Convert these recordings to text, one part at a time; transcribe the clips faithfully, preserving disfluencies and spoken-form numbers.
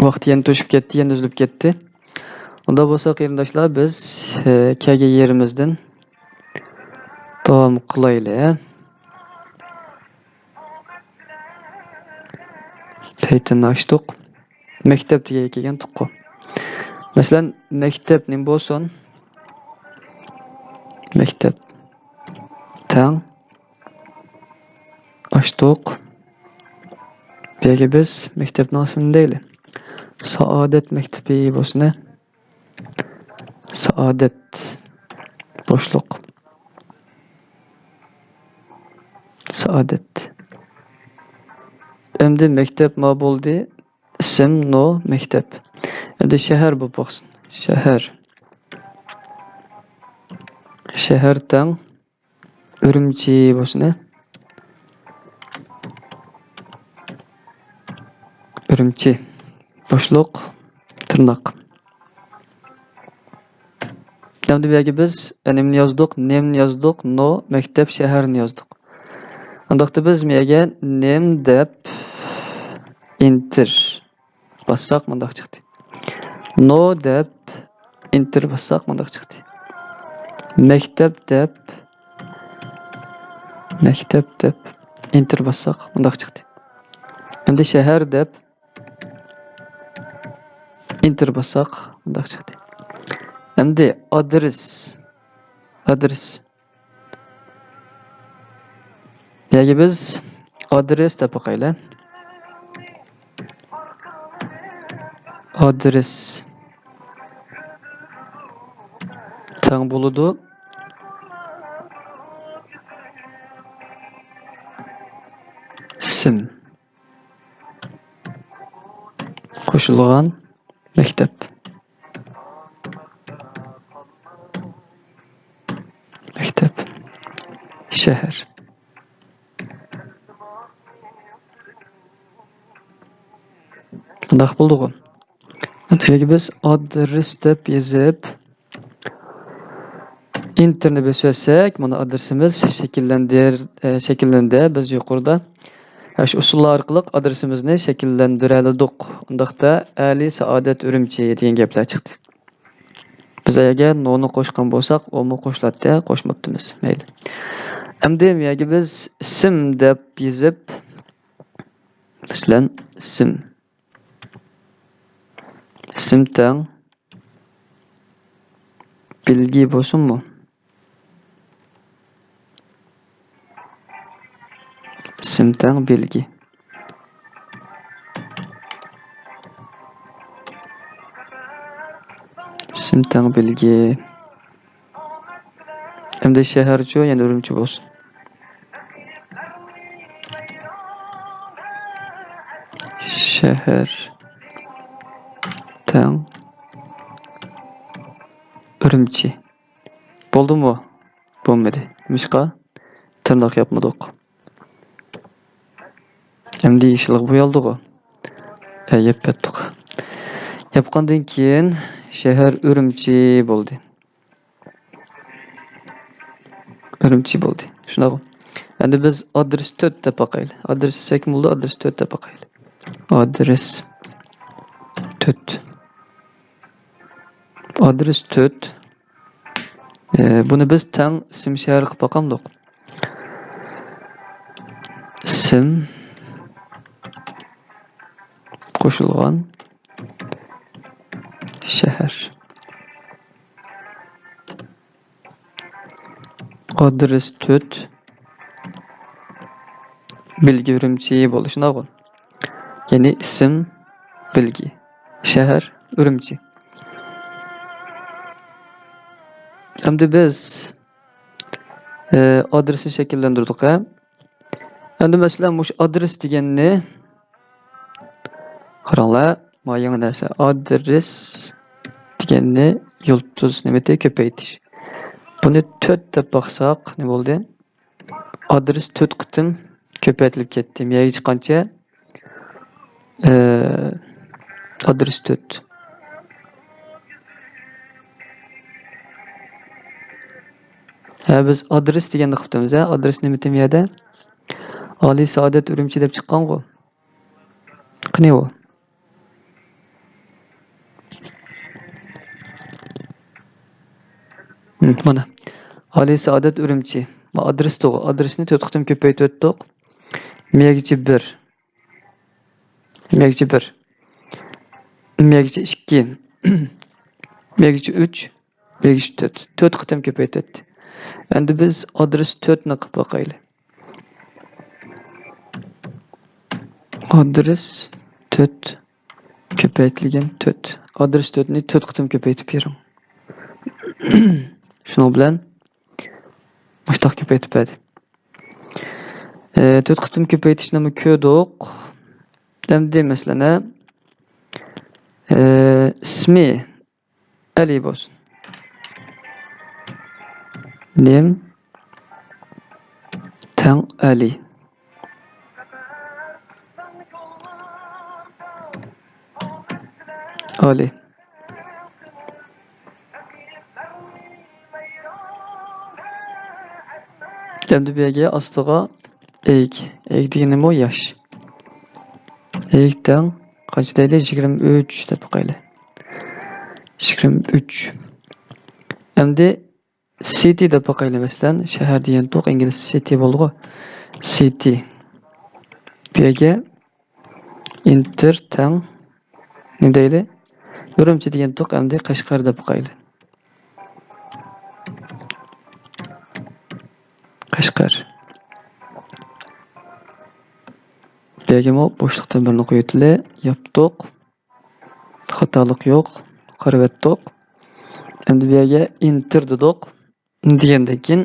ۋاقتى يەنە توشۇپ كەتتى، يەنە ئۈزۈلۈپ كەتتى. ئۇنداق بولسا، قېرىنداشلار، بىز، ئە، كەلگەن يېرىمىزدىن داۋام قىلايلى. پەيتىنى ئاچتۇق. مەكتەپ دېگەنگە كەلگەنتۇققۇ. مەسىلەن، مەكتەپ نېمە بولسۇن؟ مەكتەپ تەڭ ئاچتۇق. بۇ يەرگە بىز مەكتەپنىڭ ئىسمىنى دەيلى. سائادەت مەكتىپى بولسۇن. سائادەت بوشلۇق. سائادەت. ئەمدى مەكتەپ ما بولدى. ئىسىم، نو، مەكتەپ. ئەمدى شەھەر بولۇپ باقسۇن. شەھەر. شەھەر تەڭ ئۈرۈمچى بولسۇن، ھە؟ ئۈرۈمچى. بوشلۇق، تىرناق. ئەمدى بۇ يەرگە بىز نېمىنى يازدۇق؟ نېمىنى يازدۇق؟ نو، مەكتەپ، شەھەرنى يازدۇق. ئۇنداقتا بىز بۇ يەرگە نېم دەپ ئېنتېر باسساق مۇنداق چىقتى. نو دەپ ئېنتېر باسساق مۇنداق چىقتى. مەكتەپ دەپ، مەكتەپ دەپ ئېنتېر باسساق مۇنداق چىقتى. ئەمدى شەھەر دەپ ئېنتېر باسساق مۇنداق چىقتى. ئەمدى ئادرېس، ئادرېس. بۇ يەرگە بىز ئادرېس دەپ باقايلى. ئادرېس تەڭ بولىدۇ. ئىسىم قوشۇلغان مەكتەپ. مەكتەپ. شەھەر. مۇنداق بولدىغۇ. ئەمدى بىز ئادرېس دەپ يېزىپ، ئېنتېرنى بېسىۋەتسەك، مانا ئادرېسىمىز شەكىللەندى، ئە، شەكىللەندى. بىز يۇقىرىدا ئاشۇ ئۇسۇللار ئارقىلىق ئادرېسىمىزنى شەكىللەندۈرەلىدۇق. ئۇنداقتا ئەلى سائادەت ئۈرۈمچى دېگەن گەپلەر چىقتى. بىز ئەگەر نونى قوشقان بولساق، ئۇمۇ قوشۇلاتتى، قوشماپتىمىز. مەيلى. ئەمدى بۇ يەرگە بىز ئىسىم دەپ يېزىپ، مەسىلەن، ئىسىم. ئىسىم تەڭ بىلگى بولسۇنمۇ؟ ئىسىم تەڭ بىلگى. ئىسىم تەڭ بىلگى. ئەمدى شەھەرچۇ، يەنە ئۈرۈمچى بولسۇن. شەھەر تەڭ ئۈرۈمچى. بولدىمۇ؟ بولمىدى. نېمىشقا؟ تىرناق ياپمىدۇق. ئەمدى يېشىلغا بويالدىغۇ. ھە، ياپتۇق. ياپقاندىن كېيىن شەھەر ئۈرۈمچى بولدى. ئۈرۈمچى بولدى. شۇنداقغۇ. ئەمدى بىز ئادرېس تۆت دەپ باقايلى. ئادرېس دېسەكمۇ بولىدۇ، ئادرېس تۆت دەپ باقايلى. ئادرېس تۆت. ئادرېس تۆت. ئە، بۇنى بىز تەڭ ئىسىم شەھەر قىلىپ باقامدۇق؟ ئىسىم قوشۇلغان شەھەر. ئادرېس تۆت. بىلگى ئۈرۈمچى بولدى، شۇنداقغۇ؟ يەنى ئىسىم بىلگى. شەھەر ئۈرۈمچى. ئەمدى بىز، ئە، ئادرېسنى شەكىللەندۈردۇق، ھە؟ ئەمدى مەسىلەن، مۇشۇ ئادرېس دېگەننى قاراڭلار، ما يېڭى نەرسە. ئادرېس دېگەننى يۇلتۇز نېمىتى كۆپەيتىش. بۇنى تۆت دەپ باقساق، نېمە بولدى؟ ئادرېس تۆت قېتىم كۆپەيتىلىپ كەتتى. مەيەگە چىققانچە، ئە، ئادرېس تۆت. ھە، بىز ئادرېس دېگەننى قىپتىمىز، ھە؟ ئادرېس نېمىتى يەردە؟ ئالىي سائادەت ئۈرۈمچى دەپ چىققانغۇ. قېنى ئۇ؟ مانا. ئالىي سائادەت ئۈرۈمچى. ما ئادرېستىغۇ. ئادرېسنى تۆت قېتىم كۆپەيتىۋەتتۇق. مېگىچە بىر. مېگىچە بىر. مېگىچە ئىككى. مېگىچە ئۈچ. مېگىچە تۆت. تۆت قېتىم كۆپەيتىۋەتتى. ئەمدى بىز ئادرېس تۆتنى قىلىپ باقايلى. ئادرېس تۆت كۆپەيتىلگەن تۆت. ئادرېس تۆتنى تۆت قېتىم كۆپەيتىپ بېرىڭ. شۇنىڭ بىلەن مۇشتاق كۆپەيتىپ بەردى. ئى، تۆت قېتىم كۆپەيتىشنىمۇ كۆردۇق. ئەمدى مەسىلەن، ئى، ئىسمى ئەلى بولسۇن. نېم تەڭ ئەلى. ئالىي. ئەمدى بۇ يەرگە ئاستىغا ئېيك. ئېيك دېگىنىمۇ ياش. ئېيك تەڭ قانچە دەيلى؟ يىگىرمە ئۈچ دەپ باقايلى. يىگىرمە ئۈچ. ئەمدى سىتى دەپ باقايلى، مەسىلەن، شەھەر دېگەنتۇق، ئىنگلىز سىتى بولىدىغۇ. سىتى. بۇ يەرگە ئېنتېر تەڭ نېمە دەيلى؟ ئۈرۈمچى دېگەنتۇق، ئەمدى قەشقەر دەپ باقايلى. قەشقەر. بۇ يەرگىمۇ بوشلۇقتىن بىرنى قويۇۋېتىلى، ياپتۇق. خاتالىق يوق. قارىۋەتتۇق. ئەمدى بۇ يەرگە ئېنتېر دېدۇق. دېگەندىن كېيىن،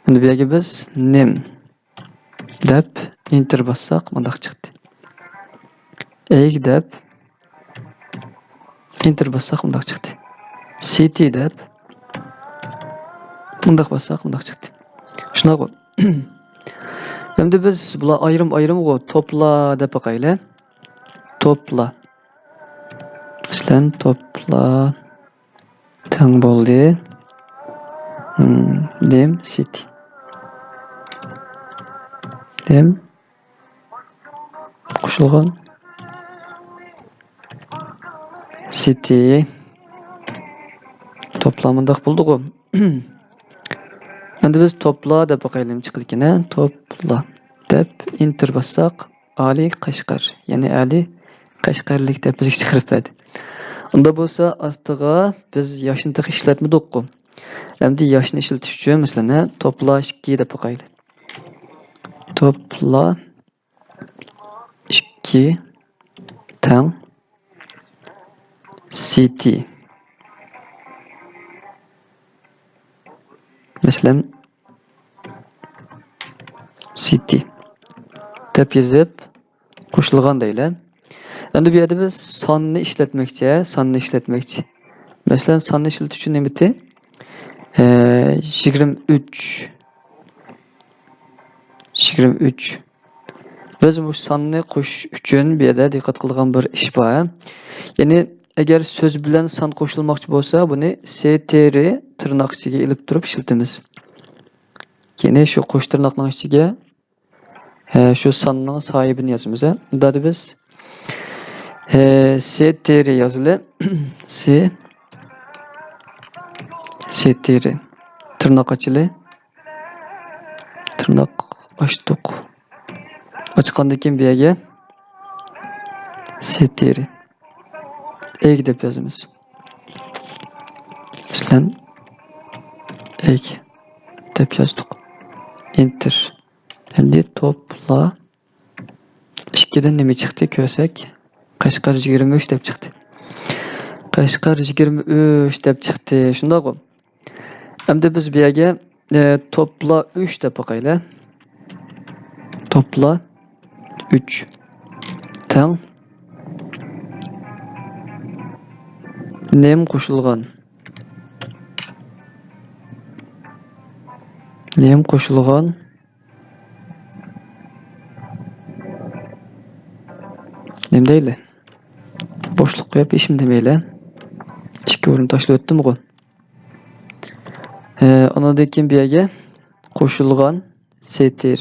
ئەمدى بۇ يەرگە بىز نېم دەپ ئېنتېر باسساق، مۇنداق چىقتى. ئېيك دەپ ئېنتېر باسساق، مۇنداق چىقتى. سىتى دەپ مۇنداق باسساق، مۇنداق چىقتى. شۇنداققۇ؟ ئەمدى بىز بۇلار ئايرىم-ئايرىمغۇ، توپلا دەپ باقايلى. توپلا. مەسىلەن، توپلا تەڭ بولدى. نېم سىتى. نېم قوشۇلغان سىتى. توپلا مۇنداق بولدىغۇ. ئەمدى بىز توپلا دەپ باقايلى، نېمە چىقىدىكىن، ھە؟ توپلا دەپ ئېنتېر باسساق، ئالىي قەشقەر، يەنى ئەلى قەشقەرلىك دەپ بىزگە چىقىرىپ بەردى. ئۇنداق بولسا ئاستىغا بىز ياشنى تېخى ئىشلەتمىدۇققۇ. ئەمدى ياشنى ئىشلىتىش ئۈچۈن، مەسىلەن، ھە، توپلا ئىككى دەپ باقايلى. توپلا ئىككى تەڭ سىتى. مەسىلەن، سىتى دەپ يېزىپ، قوشۇلغان دەيلى. ئەمدى بۇ يەردە بىز ساننى ئىشلەتمەكچى، ساننى ئىشلەتمەكچى. مەسىلەن، ساننى ئىشلىتىش ئۈچۈن نېمىتى؟ ئە، يىگىرمە ئۈچ. يىگىرمە ئۈچ. بىز مۇشۇ ساننى قوشۇش ئۈچۈن بۇ يەردە دىققەت قىلىدىغان بىر ئىش بار. يەنى ئەگەر سۆز بىلەن سان قوشۇلماقچى بولسا، بۇنى ستر تىرناق ئىچىگە ئېلىپ تۇرۇپ ئىشلىتىمىز. يەنى شۇ قوش تىرناقنىڭ ئىچىگە، ھە، شۇ ساننىڭ ساھىبىنى يازىمىز، ھە. مۇنداق بىز، ھە، ستر يازىلى. س، ستر. تىرناق ئاچىلى. تىرناق ئاچتۇق. ئاچقاندىن كېيىن بۇ يەرگە ستر ئېيك دەپ يازىمىز. مەسىلەن، ئېيك دەپ يازدۇق. ئېنتېر. ئەمدى توپلا ئىككىدىن نېمە چىقتى كۆرسەك، قەشقەر يىگىرمە ئۈچ دەپ چىقتى. قەشقەر يىگىرمە ئۈچ دەپ چىقتى. شۇنداققۇ؟ ئەمدى بىز بۇ يەرگە، ئە، توپلا ئۈچ دەپ باقايلى. توپلا ئۈچ تەڭ نېمە قوشۇلغان؟ نېمە قوشۇلغان؟ نېمە دەيلى؟ بوشلۇق قويۇپ، ھېچنېمە دېمەيلى. ئىككى ئورۇن تاشلىۋەتتىمغۇ. ئە، ئۇنىڭدىن كېيىن بۇ يەرگە قوشۇلغان ستر.